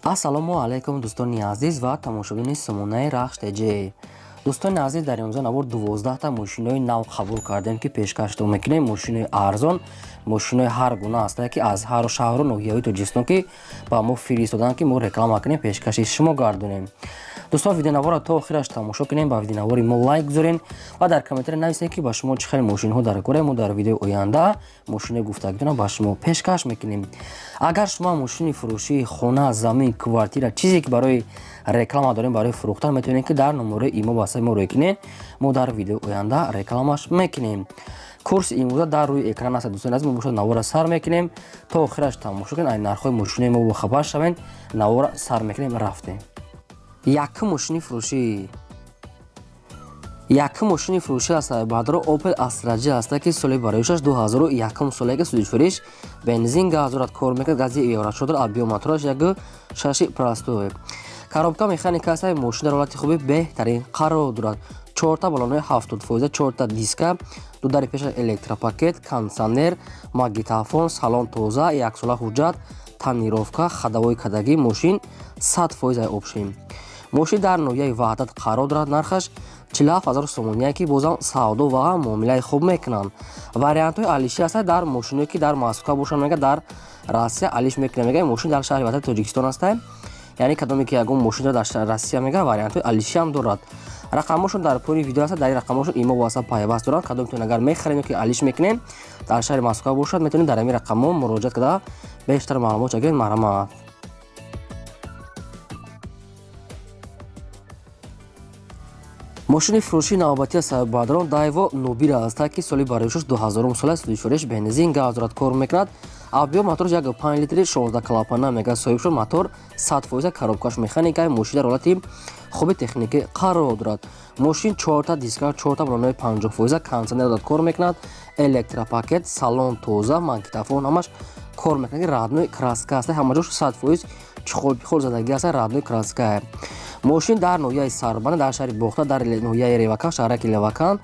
Ассалому алайкум, дӯстони азиз ва тамошобини сомонаи Рахш ТЖ. Дӯстони азиз, дар имрӯза навор 12та мошинои нав қабул кардем, ки пешкаштон мекунем. Мошинои арзон, мошинои ҳар гуна ҳастанд, ки аз ҳару шаҳру ноҳияҳои Тоҷикистон, ки ба мо фиристоданд, ки мо реклама кунем, пешкаши шумо гардонем. Дӯстон, видеонаворро то охираш тамошо кунем, ба видеонавори мо лайк гузорем ва дар комментария нависем, ки ба шумо чӣ хел мошинҳо дар кора. Мо дар видеои оянда мошинои гуфтагитонро ба шумо пешкаш мекунем. Агар шумо мошини фурӯшии хона, замин, квартира, чизе ки барои реклама дорем, барои фурӯхтан, метавонед, ки дар номерои имо васаи мо рӯй кунед. Мо дар видеои оянда рекламаш мекунем. Курси имрӯза дар рӯи экран аст. Дӯстони азиз, мо бошад навора сар мекунем, то охираш тамошо кунед, ай нархҳои мошинои мо бохабар шавед. Навора сар мекунем, рафтем. Якум мошини фурӯшӣ, якум мошини фурӯшӣ аст, баъдро Opel Astra J аст, ки соли бароишаш 2001 соле, ки сӯзишвориш бензин, газ дорад, кор мекунад, гази евро 4, объём мотораш 1,6 простой, коробка механика аст. Мошин дар ҳолати хуби беҳтарин қарор дорад. Чорта баллонҳои 70%, чорта диска, ду дари пеша, электропакет, кондитсионер, магнитофон, салон тоза, яксола ҳуҷҷат, тонировка, ходовой кадагӣ. Мошин 100% ай обшем. Мошин дар ноҳияи Ваҳдат қарор дорад. Нархаш 47 000 сомония, ки бозам савдо ва муомилаи хуб мекунанд. Вариантҳои алишӣ ҳастанд дар мошиное, ки дар Москва бошанд, мега, дар Россия алиш мекунанд. Мега, мошин дар шаҳри Ваҳдати Тоҷикистон аст. Яъне кадоме ки ягон мошинро дар Россия, мега, вариантҳои алишиам дорад. Рақамҳошон дар поёни видео аст. Дар ин рақамҳошон имо васа пайваст доранд. Кадомтон агар мехарем ё ки алиш мекунем, дар шаҳри Москва бошад, метавонед дар ҳамин рақамҳо муроҷиат карда, бештар маълумот гиред. Марҳамат. Мошини фурӯшии навбатии сабаббадрон Дайво Нубира аст, ки соли бароишаш 2000 сола, сӯзишвориш бензин, газ дорад, кор мекунад. Объём мотораш 1,5 литри, 16 клапана, мега соҳиб шуд. Мотор 100%, коробкаш механика. Мошин дар ҳолати хуби техникӣ қарор дорад. Мошин чорта диска, чорта баллонҳои 50%, кондитсионер дорад, кор мекунад, электропакет, салон тоза, магнитофон, ҳамаш кор мекунад. Родной краска аст, ҳама ҷош 100% чиқол-пиқол задагӣ аст, родной краска. Мошин дар ноҳияи Сарбана, дар шаҳри Бохта, дар ноҳияи Ревакан, шаҳраки Левакан.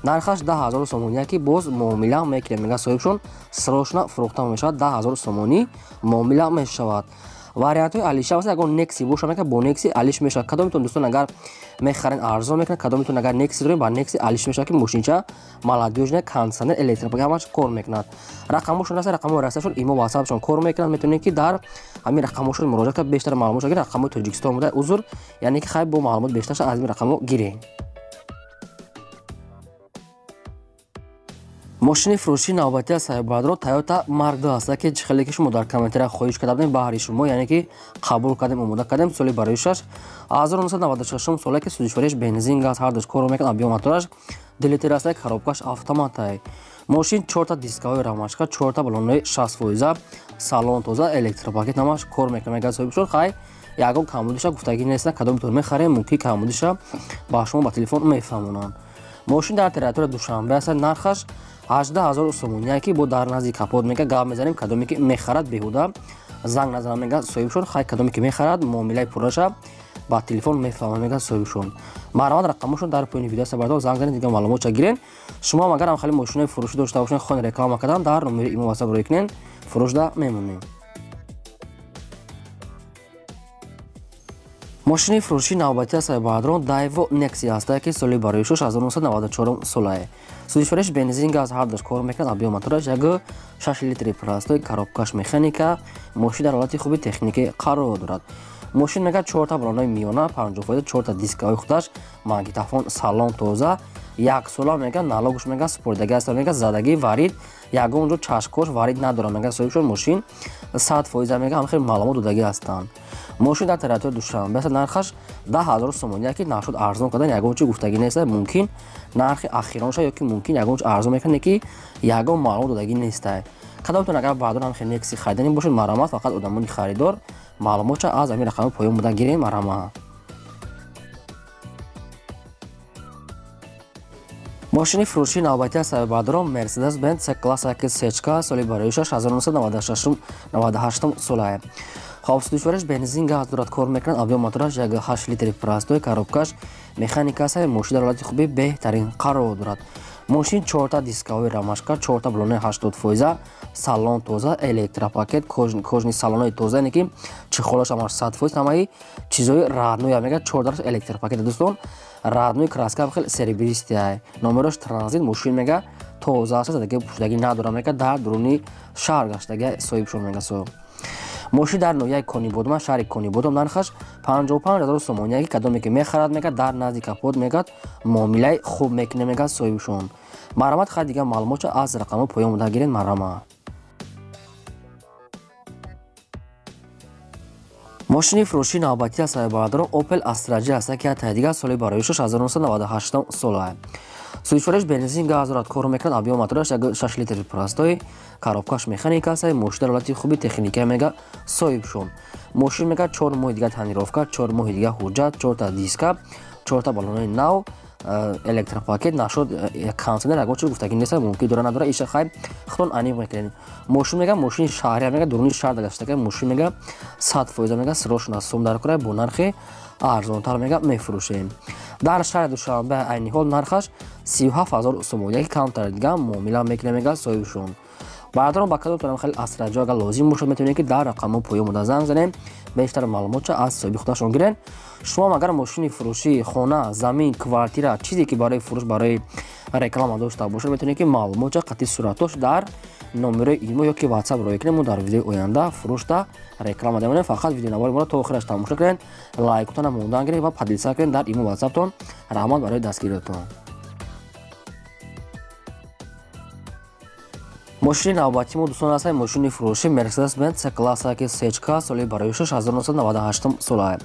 Нархаш 10 000 сомония, ки боз муомила мекунем, мега соҳибшон. Срочно фурӯхта мешавад, 10 000 сомонӣ муомила мешавад. Вариантҳои алиша аст. Ягон Некси боша, мега, бо Некси алиш мешавад. Кадомитон, дӯстон, агар мехарен, арзон мекунад. Кадомитон агар Некси дорем, ба Некси алиш мешавад, ки мошинча молодёжная, кондитсионер, электропакет, ҳамаш кор мекунад. Рақамҳошон аст, рақамҳои расияшон, имо, ватсапшон кор мекунад. Метавонед, ки дар ҳамин рақамҳошон муроҷиат кард, бештар маълумот гиред. Рақамҳои Тоҷикистон буда, узр, яъне ки хай бо маълумот бештарша аз ин рақамҳо гиред. Мошини фурӯшии навбатии саҳиббадро Toyota Mark II аст, ки чӣ хеле ки шумо дар комментария хоҳиш карда будем, баҳри шумо, яъне ки қабул кардем, омода кардем. Соли бароишаш 1996 соле, ки сӯзишвориш бензин, газ ҳардуш кор мекунад. Объём мотораш 2 литр аст, коробкаш автоматай. Мошин чорта дискаҳои рамашка, чорта баллонҳои 60%, салон тоза, электропакет, ҳамаш кор мекунад, мега соҳибшон. Хай, ягон камбудиша гуфтагӣ нест. Кадомтон мехарем, мумкин камбудиша ба шумо ба телефон мефаҳмонанд. Мошин дар территорияи Душанбе аст. Нархаш 18 000 сомония, ки бо дар назди капот, мега, гап мезанем. Кадоме ки мехарад, беҳуда занг назанам, мега соҳибшон. Хай, кадоме ки мехарад, муомилаи пурраша ба телефон мефаҳмад, мега соҳибшон. Марҳамат, рақамҳошон дар поёни видео аст, бардор, занг занед, дигар маълумотша гирен. Шумо ҳам агар ҳам хеле мошинои фурӯшӣ дошта бошед, хоҳед реклама кардан, дар номери имо ватсап рӯй кунед, фурӯшда мемонем. Мошини фурӯшии навбатии саҳиббадрон Дайво Некси аст, ки соли бароишош 1994 солае, сӯзишвориш бензин, газ ҳардуш кор мекунад. Объём мотораш 1,6 литри простой, коробкаш механика. Мошин дар ҳолати хуби техникӣ қарор дорад. Мошин, мега, чорта баллонҳои миёна 50%, чорта дискаҳои худаш, магнитофон, салон тоза, яксола, мега, налогш, мега, супоридагӣ аст. Мега, задагӣ варид, ягон ҷо чашкош варид надорад, мега соҳибшон. Мошин 100%, мега, ҳам хеле маълумот додагӣ ҳастанд. Мошин дар территорияи Душанбе аст. Нархаш 10 000 сомония, ки нашуд арзон кардан, ягон чи гуфтагӣ нест. Мумкин нархи ахиронша ё ки мумкин ягон чи арзон мекунад, ки ягон маълумот додагӣ нестай. Кадомтон агар баъдон ҳам хеле Некси харидани бошед, марҳамат. Фақат одамони харидор маълумотша аз ҳамин рақами поён буда гирем. Марҳамат. Мошини фурӯшии навбатии саҳиббадрон Mercedes Benz C класс, ки сечка, соли бароишаш 1998 солае. Хоб, сӯзишвориш бензин, газ дорад, кор мекунад. Объём мотораш 1,8 литри простой, коробкаш механика аст. Мошин дар ҳолати хуби беҳтарин қарор дорад. Мошин чорта дисковой рамашка, чорта баллонаи 80%, салон тоза, электропакет, кожаный салонои тоза, яъне ки чехолаш ҳамаш 100%, ҳамаи чизои родной мега, чордараш электропакет, дӯстон, родной краска хел серебристый, номерош транзит. Мошин мега тоза аст, задаги пуштагӣ надора мега, дар дуруни шаҳр гаштага соҳибшон мега. Со мошин дар ноҳияи Конибодом, шаҳри Конибодом, нархаш 55 ҳазор сомония, ки кадоме ки мехарад мега, дар назди капот мегад муомилаи хуб мекунем мега соҳибшон. Марҳамат, хай, дигар маълумотша аз рақамҳо поён буда гиред, марҳамат. Мошини фурӯшии навбатӣ аз саҳиббардорон Opel Astra J аст, ки ҳаттай дигар соли барои 1998 сола. Сӯзишвориш бензин, газ дорад, кор мекунад, объём мотораш 6 литр простой, коробкаш механика аст, мошин дар ҳолати хуби техника мега соҳибшон. Мошин мега 4 моҳи дига тонировка, 4 моҳи дига ҳуҷҷат, 4та диска, 4та баллонои нав, электропакет нашуд, кондиционер, ягон чиз гуфтагӣ нест, мумкин дора надора, иша хай худтон аниқ мекунед. Мошин мега мошини шаҳрия мега, дуруни шаҳр гаштага. Мошин мега 100% мега, срочно сум дар кора, бо нархи арзонтар мега мефурӯшем. Дар шаҳри Душанбе айни ҳол нархаш 37 000 сомон, яки камтар дига муомила мекунем мега соҳибшон. Бародарон, ба кадомтонам хеле Астра J агар лозим бошад, метавонед ки дар рақамҳо поён буда занг занем, бештар маълумотша аз соҳиби худашон гирен. Шумоам агар мошини фурӯшӣ, хона, замин, квартира, чизе ки барои фурӯш, барои реклама дошта бошад, метавонед ки маълумотша қатъи суратош дар номерои имо ё ки WhatsApp роя кунем. Мо дар видеои оянда фурӯшта реклама демонем. Фақат видеонавори моро то охираш тамошо кунед, лайкотона мондан гиред ва поделиться кунед дар имо, ватсаптон. Раҳмат барои дастгириятон. Мошини навбатии мо, дӯстон, аст мошини фурӯши Mercedes Benz C класса, ки сечка, соли барои 1998 сола.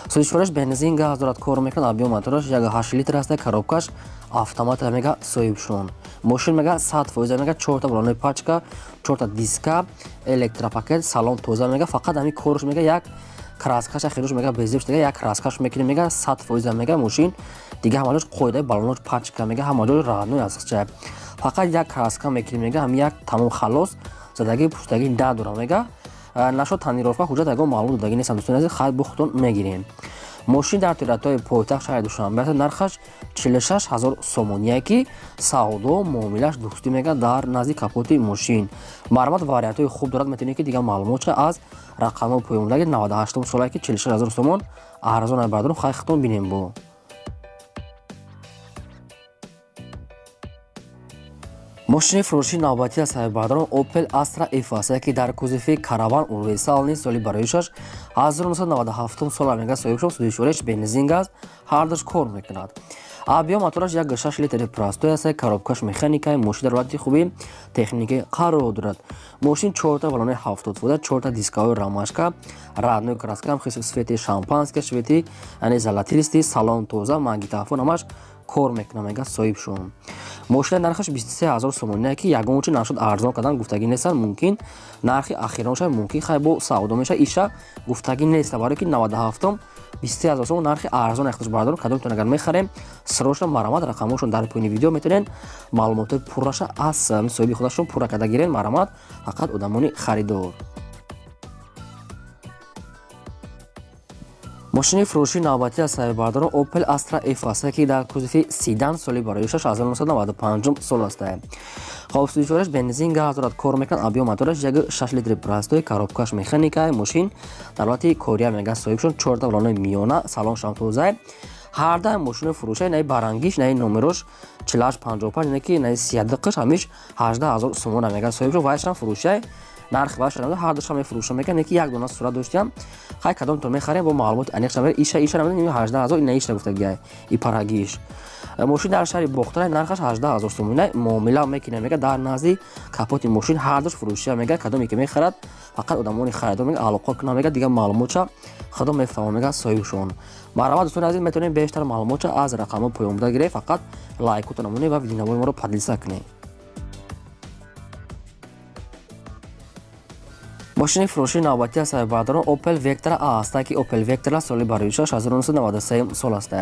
Сӯзишвориш бензин, газ дорад, кор мекунад, объём мотораш 1,8 литр аст, коробкаш автомат мега соҳибшон. Мошин мега 100% мега, чорта баллонои пачка, чорта диска, электропакет, салон тоза мега, фақат ҳамин корш мега як краскаша хируш мега безебш мега, як краскаш мекунем мега, 100% мега мошин, дига ҳамаҷош қоидаи, баллонош пачка мега, ҳамаҷош родной аст, фақат як краска мекунем мега, ҳам як тамом, халос, задагӣ пуштагӣ надора мега. Нашод тонировка, ҳуҷҷат, ягон маълумот додагӣ нестам, дӯстони азиз, хайр, бо худтон мегирем. Мошин дар тиратҳои пойтахт шаҳри Душанбе аст, нархаш 46 ҳазор сомония, ки савдо муомилаш дӯстӣ мега, дар назди капоти мошин. Марҳамат, вариантҳои хуб дорад, метавонед ки дигар маълумотша аз рақамҳои поёндаги. 98 сола ки 46 ҳазор сомон арзон бардорум, хай, худтон бинем. Бо мошини фурӯшии навбатӣ аз саҳиббардорон Opel Astra F аст, ки дар кузови караван универсальный, соли бароишаш 1997 сола мега соҳиб шуд. Сӯзишвориш бензин, газ ҳардуш кор мекунад, объём мотораш 1,6 литри простой аст, коробкаш механика. Мошин дар ҳолати хуби техникӣ қарор дорад. Мошин чорта баллонаи 70%, чорта дисковой рамашка, родной краска, цвети шампанское, цвети яъне золотистый, салон тоза, магнитофон ҳамаш кор мекунад мега соҳибшон. Мошина нархаш 23 ҳазор сомония, ки ягон чи нашуд арзон кардан гуфтагӣ нестанд, мумкин нархи ахиронша, мумкин хай бо савдо меша, иша гуфтагӣ неста, барое ки 97-ум 23 ҳазор сомон нархи арзон яхташ. Бардорум, кадомтон агар мехарем, срочно марҳамат, рақамҳошон дар поёни видео, метавонед маълумотҳои пурраша аз соҳиби худашон пурра карда гирен. Марҳамат, фақат одамони харидор. Мошини фурӯшии навбатӣ аз саҳиббардорон Opel Astra F аст, ки дар кузови седан, соли барои 1995 сол аст. Хоб, сӯзишвориш бензин, газ дорад, кор мекунад, объём мотораш 1,6 литри простой, коробкаш механика. Мошин дар ҳолати кория мега соҳибшон, чорта баллонои миёна, салоншам тоза. Ҳарда мошини фурӯшай наи барангиш, наи номерош 4855, не ки наи сиядиқиш, ҳамиш 18 ҳазор сомона мега соҳибшон. Вайшам фурӯшай, нархи вайша ҳардушам мефурӯшам мега, не ки як дона сурат доштиям. Хай, кадомтон мехарем, бо маълумоти аниқ шава. Иша намедонем, 18 ҳазор ина иша гуфтагиай и парагиш. Мошин дар шаҳри Бохтара, нархаш 18 ҳазор сомона, муомила мекунем мега, дар назди капоти мошин ҳардуш фурӯшия мега. Кадоме ки мехарад, фақат одамони харидор мега алоқа кунам мега, дигар маълумотша худо мефаҳмам мега соҳибшон. Марҳамат, дӯстони азиз, метавонем бештар маълумотша аз рақамҳо поён буда гиред, фақат лайкотон намонед ва видеонавори моро поделиться кунед. Мошини фурӯшии навбатӣ аст, бародарон, Opel Vectra A аст, ки Opel Vectra соли барои 1993 сол аст.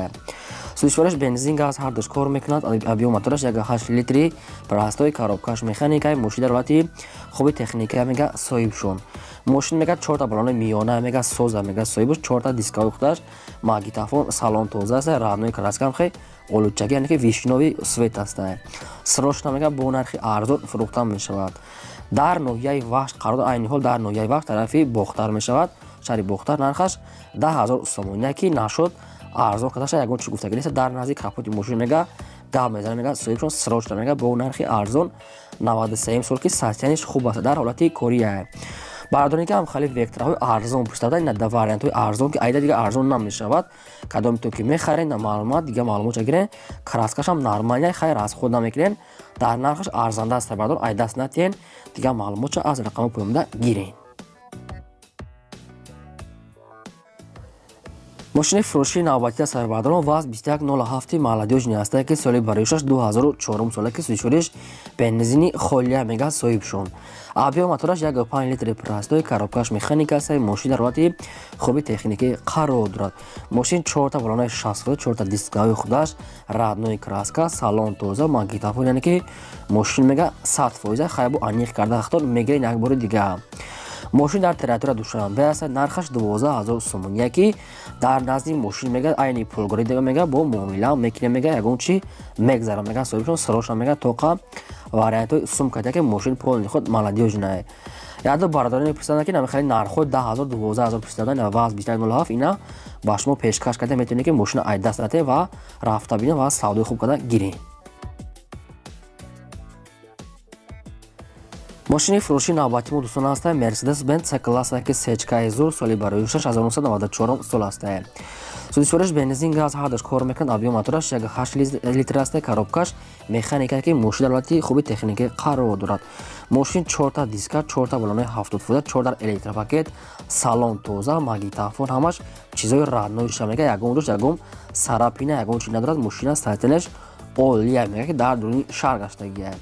Сӯзишвориш бензин, газ ҳардуш кор мекунад. Объём мотораш 1,8 литри простой, коробкаш механикай. Мошин дар ҳолати хуби техника мега соҳибшон. Мошин мега чорта балони миёна мега соза мега соҳибш, чорта дискаи худаш, магнитофон, салон тоза аст, родной краскам хе олучаги, яъне ки вишнёвый цвет аст. Срочно мега бо нархи арзон фурӯхта мешавад. Дар ноҳияи Вахш қарор, айни ҳол дар ноҳияи Вахш, тарафи Бохтар мешавад, шаҳри Бохтар. Нархаш 10 000 сомония, ки нашуд арзон кардаша, ягон чи гуфтагӣ нест. Дар назди капоти мошин мега гап мезана, мега соҳибшон срочно мега бо нархи арзон, 93 сол, ки состояниш хуб аст, дар ҳолати кория. Бародароне ки ҳам хеле вектраҳои арзон пурсида, ина да вариантҳои арзон, ки айда дига арзон намешавад. Кадоме то ки мехарен, на маълумот, дига маълумотша гирен. Краскашам нормальный, хайр, аз худ намекунен, дар нархаш арзанда аст. Бародор, ай даст натиҳен, дига маълумотша аз рақами поёнда гирен. Мошини фурӯшии навбатӣ аст, бародарон, ВАЗ 2107 молодёжный аст, ки соли бароишаш 2004 сола, ки сӯзишвориш бензини холия мега соҳибшон. Объём мотораш 1,5 литри простой, коробкаш механика аст. Мошин дар ҳолати хуби техникӣ қарор дорад. Мошин чорта балонаи 60, чорта дискаҳои худаш, родной краска, салон тоза, магнитофон, яъне ки мошин мега 100%. Хайбу аниқ карда хатон мегирен як бори дига. Мошин дар территория Душанбе аст, нархаш 12 000 сомония, ки дар назди мошин мега айни пулгорӣ дига мега бо муомила мекунем, мега ягон чи мегзарам, мега соҳибшон срочно мега тоқа вариантҳои сум карда, ки мошин полный худ молодёжная. Яду бародароне мепурсиданд, ки намехали нархҳои 10 000, 12 000 пурсидадан. ВАЗ 2107 ина ба шумо пешкаш карда, метавонед ки мошина ай даст натед ва рафта бинед ва савдои хуб карда гиред. Мошини фурӯшии навбатӣ мо, дӯстон, аст Мерседес Бенз С класса, ки сечкаи зур, соли барои 1994 сол аст. Сӯзишвориш бензин, газ ҳардуш кор мекунад. Объём мотораш 1,8 литр аст, коробкаш механика, ки мошин дар ҳолати хуби техникӣ қарор дорад. Мошин чорта диска, чорта балонаи 70%, чордар электропакет, салон тоза, магнитофон, ҳамаш чизои роднойша мега, ягон ҷош ягон царапина, ягон чи надорад. Мошина состоянияш олия мега, ки дар дуруни шаҳр гаштагия.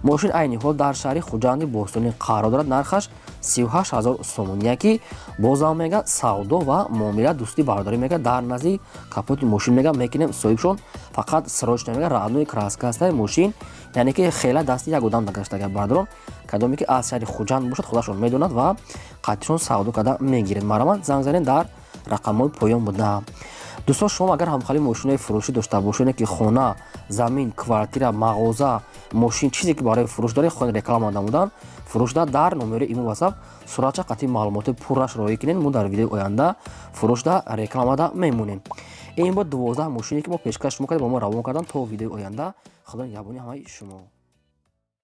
Мошин айни ҳол дар шаҳри Хуҷанди бостонӣ қарор дорад. Нархаш 38 000 сомония, ки бозам мега савдо ва муомила, дӯстӣ бардорӣ мега дар назди капоти мошин мега мекунем. Соҳибшон фақат срочно мега, родной краска аста мошин, яъне ки хела дасти як одам нагаштага. Бародарон, кадоме ки аз шаҳри Хуҷанд бошад, худашон медонад ва қатъишон савдо карда мегиред. Марамат, занг занед дар рақамҳои поён буда. Дӯстон, шумо агар ҳамхали мошинои фурӯшӣ дошта бошед, ки хона, замин, квартира, мағоза, мошин, чизе ки барои фурӯш доред, хоҳед реклама намудан, фурӯшда дар номери имо ватсап суратча қатъи маълумоти пурраш роҳӣ кунед. Мо дар видеои оянда фурӯшда рекламада мемонем. Ин буд 12 мошине, ки мо пешкаш шумо кардем, ба мо равон кардан. То видеои оянда, Худо нигаҳбони ҳамаи шумо.